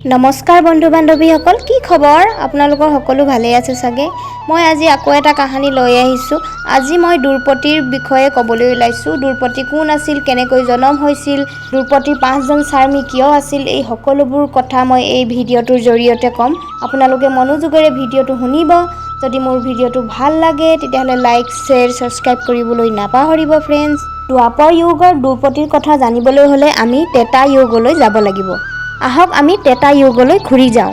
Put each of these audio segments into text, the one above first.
নমস্কাৰ বন্ধু বান্ধৱীসকল, কি খবৰ আপোনালোকৰ? সকলো ভালেই আছে চাগে। মই আজি আকৌ এটা কাহানী লৈ আহিছোঁ। আজি মই দ্ৰৌপদীৰ বিষয়ে ক'বলৈ ওলাইছোঁ। দ্ৰৌপদী কোন আছিল, কেনেকৈ জন্ম হৈছিল, দ্ৰৌপদীৰ পাঁচজন স্বামী কিয় আছিল, এই সকলোবোৰ কথা মই এই ভিডিঅ'টোৰ জৰিয়তে ক'ম। আপোনালোকে মনোযোগেৰে ভিডিঅ'টো শুনিব। যদি মোৰ ভিডিঅ'টো ভাল লাগে, তেতিয়াহ'লে লাইক, শ্বেয়াৰ, ছাবস্ক্ৰাইব কৰিবলৈ নাপাহৰিব ফ্ৰেণ্ডছ। দ্বাপৰ যুগৰ দ্ৰৌপদীৰ কথা জানিবলৈ হ'লে আমি ত্ৰেতা যুগলৈ যাব লাগিব। আহক, আমি ত্ৰেতা যুগলৈ ঘূৰি যাওঁ।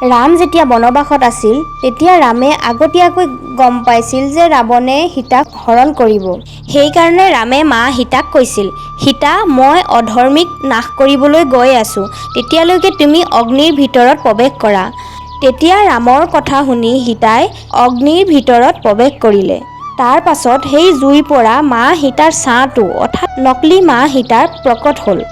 ৰাম যেতিয়া বনবাসত আছিল, তেতিয়া ৰামে আগতীয়াকৈ গম পাইছিল যে ৰাৱণে সীতাক হৰণ কৰিব। সেইকাৰণে ৰামে মা সীতাক কৈছিল, "সীতা, মই অধৰ্মীক নাশ কৰিবলৈ গৈ আছোঁ, তেতিয়ালৈকে তুমি অগ্নিৰ ভিতৰত প্ৰৱেশ কৰা।" তেতিয়া ৰামৰ কথা শুনি সীতাই অগ্নিৰ ভিতৰত প্ৰৱেশ কৰিলে। তাৰ পাছত সেই জুইৰ পৰা মা সীতাৰ ছাঁটো, অৰ্থাৎ নকলি মা সীতাৰ প্ৰকট হ'ল।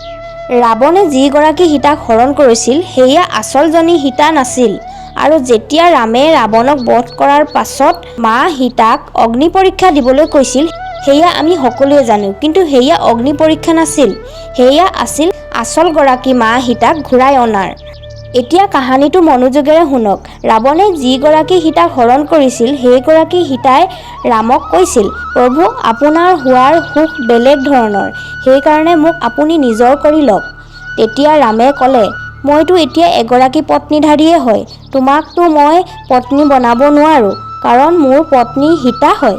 ৰাৱণে যিগৰাকী সীতাক হৰণ কৰিছিল, সেয়া আচলজনী সীতা নাছিল। আৰু যেতিয়া ৰামে ৰাৱণক বধ কৰাৰ পাছত মা সীতাক অগ্নি পৰীক্ষা দিবলৈ কৈছিল, সেয়া আমি সকলোৱে জানো। কিন্তু সেয়া অগ্নি পৰীক্ষা নাছিল, সেয়া আছিল আচলগৰাকী মা সীতাক ঘূৰাই অনাৰ। এতিয়া কাহানীটো মনোযোগেৰে শুনক। ৰাৱণে যিগৰাকী সীতাক হৰণ কৰিছিল, সেইগৰাকী সীতাই ৰামক কৈছিল, "প্ৰভু, আপোনাৰ হোৱাৰ সুখ বেলেগ ধৰণৰ, সেইকাৰণে মোক আপুনি নিজৰ কৰি লওক।" তেতিয়া ৰামে ক'লে, "মইতো এতিয়া এগৰাকী পত্নীধাৰীয়ে হয়, তোমাকতো মই পত্নী বনাব নোৱাৰোঁ, কাৰণ মোৰ পত্নী সীতা হয়।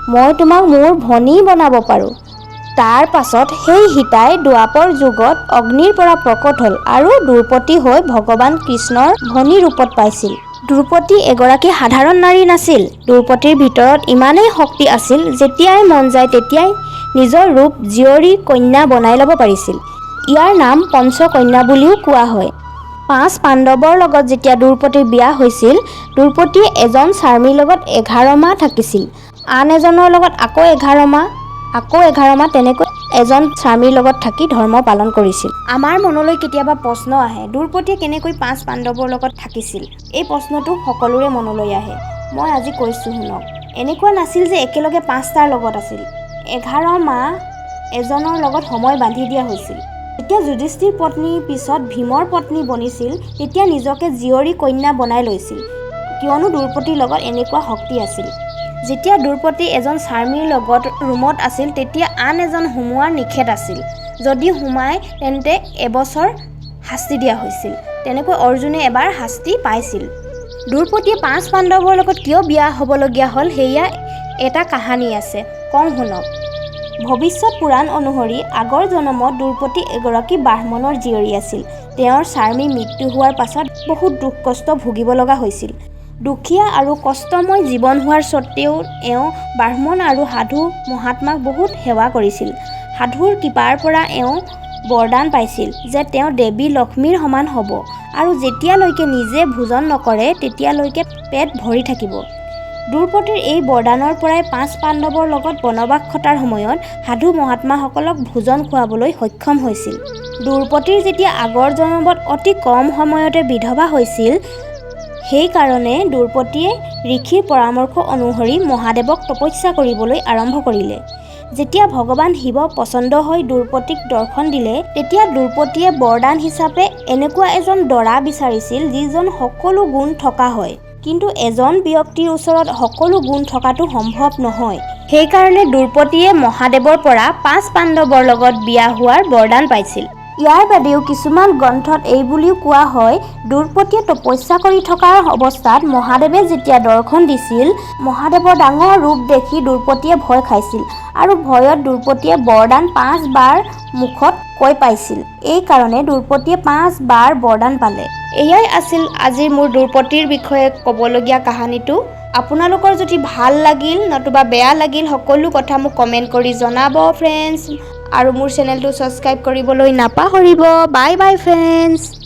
মই তোমাক মোৰ ভনী বনাব পাৰোঁ।" তাৰ পাছত সেই সীতাই দ্বাপৰ যুগত অগ্নিৰ পৰা প্ৰকট হ'ল আৰু দ্ৰৌপদী হৈ ভগৱান কৃষ্ণৰ ভনী ৰূপত পাইছিল। দ্ৰৌপদী এগৰাকী সাধাৰণ নাৰী নাছিল। দ্ৰৌপদীৰ ভিতৰত ইমানেই শক্তি আছিল, যেতিয়াই মন যায় তেতিয়াই নিজৰ ৰূপ জীয়ৰী, কন্যা বনাই ল'ব পাৰিছিল। ইয়াৰ নাম পঞ্চকন্যা বুলিও কোৱা হয়। পাঁচ পাণ্ডৱৰ লগত যেতিয়া দ্ৰৌপদীৰ বিয়া হৈছিল, দ্ৰৌপদীয়ে এজন স্বামীৰ লগত 11 মাহ থাকিছিল, আন এজনৰ লগত আকৌ 11 মাহ, আকৌ 11 মাহ, তেনেকৈ এজন স্বামীৰ লগত থাকি ধৰ্ম পালন কৰিছিল। আমাৰ মনলৈ কেতিয়াবা প্ৰশ্ন আহে, দ্ৰৌপদীয়ে কেনেকৈ পাঁচ পাণ্ডৱৰ লগত থাকিছিল? এই প্ৰশ্নটো সকলোৰে মনলৈ আহে। মই আজি কৈছোঁ, শুনক। এনেকুৱা নাছিল যে একেলগে পাঁচটাৰ লগত আছিল। 11 মাহ এজনৰ লগত সময় বান্ধি দিয়া হৈছিল। যেতিয়া যুধিষ্ঠিৰ পত্নীৰ পিছত ভীমৰ পত্নী বনিছিল, তেতিয়া নিজকে জীয়ৰী, কন্যা বনাই লৈছিল, কিয়নো দ্ৰৌপদীৰ লগত এনেকুৱা শক্তি আছিল। যেতিয়া দ্ৰৌপদী এজন স্বামীৰ লগত ৰুমত আছিল, তেতিয়া আন এজন সোমোৱাৰ নিষেধ আছিল। যদি সোমায়, তেন্তে এবছৰ শাস্তি দিয়া হৈছিল। তেনেকৈ অৰ্জুনে এবাৰ শাস্তি পাইছিল। দ্ৰৌপদীয়ে পাঁচ পাণ্ডৱৰ লগত কিয় বিয়া হ'বলগীয়া হ'ল, সেয়া এটা কাহানী আছে, কওঁ শুনক। ভৱিষ্যত পুৰাণ অনুসৰি আগৰ জন্মত দ্ৰৌপদী এগৰাকী ব্ৰাহ্মণৰ জীয়ৰী আছিল। তেওঁৰ স্বামীৰ মৃত্যু হোৱাৰ পাছত বহুত দুখ কষ্ট ভুগিব লগা হৈছিল। দুখীয়া আৰু কষ্টময় জীৱন হোৱাৰ স্বত্তেও এওঁ ব্ৰাহ্মণ আৰু সাধু মহাত্মাক বহুত সেৱা কৰিছিল। সাধুৰ কৃপাৰ পৰা এওঁ বৰদান পাইছিল যে তেওঁ দেৱী লক্ষ্মীৰ সমান হ'ব আৰু যেতিয়ালৈকে নিজে ভোজন নকৰে, তেতিয়ালৈকে পেট ভৰি থাকিব। দ্ৰৌপদীৰ এই বৰদানৰ পৰাই পাঁচ পাণ্ডৱৰ লগত বনবাস খটাৰ সময়ত সাধু মহাত্মাসকলক ভোজন খুৱাবলৈ সক্ষম হৈছিল। দ্ৰৌপদীৰ যেতিয়া আগৰ জন্মত অতি কম সময়তে বিধৱা হৈছিল, সেইকাৰণে দ্ৰৌপদীয়ে ঋষিৰ পৰামৰ্শ অনুসৰি মহাদেৱক তপস্যা কৰিবলৈ আৰম্ভ কৰিলে। যেতিয়া ভগৱান শিৱ প্ৰসন্ন হৈ দ্ৰৌপদীক দৰ্শন দিলে, তেতিয়া দ্ৰৌপদীয়ে বৰদান হিচাপে এনেকুৱা এজন দৰা বিচাৰিছিল, যিজন সকলো গুণ থকা হয়। কিন্তু এজন ব্যক্তিৰ ওচৰত সকলো গুণ থকাটো সম্ভৱ নহয়। সেইকাৰণে দ্ৰৌপদীয়ে মহাদেৱৰ পৰা পাঁচ পাণ্ডৱৰ লগত বিয়া হোৱাৰ বৰদান পাইছিল। ইয়াৰ বাদেও কিছুমান গ্ৰন্থত এই বুলিও কোৱা হয়, দ্ৰৌপদীয়ে তপস্যা কৰি থকাৰ অৱস্থাত মহাদেৱে যেতিয়া দৰ্শন দিছিল, মহাদেৱৰ ডাঙৰ ৰূপ দেখি দ্ৰৌপদীয়ে ভয় খাইছিল আৰু ভয়ত দ্ৰৌপদীয়ে বৰদান পাঁচবাৰ মুখত কৈ পাইছিল। এই কাৰণে দ্ৰৌপদীয়ে পাঁচবাৰ বৰদান পালে। এয়াই আছিল আজিৰ মোৰ দ্ৰৌপদীৰ বিষয়ে ক'বলগীয়া কাহানীটো। আপোনালোকৰ যদি ভাল লাগিল নতুবা বেয়া লাগিল, সকলো কথা মোক কমেণ্ট কৰি জনাব ফ্ৰেণ্ডছ। আৰু মোৰ চেনেলটো ছাবস্ক্ৰাইব কৰিবলৈ নাপাহৰিব। Bye bye friends.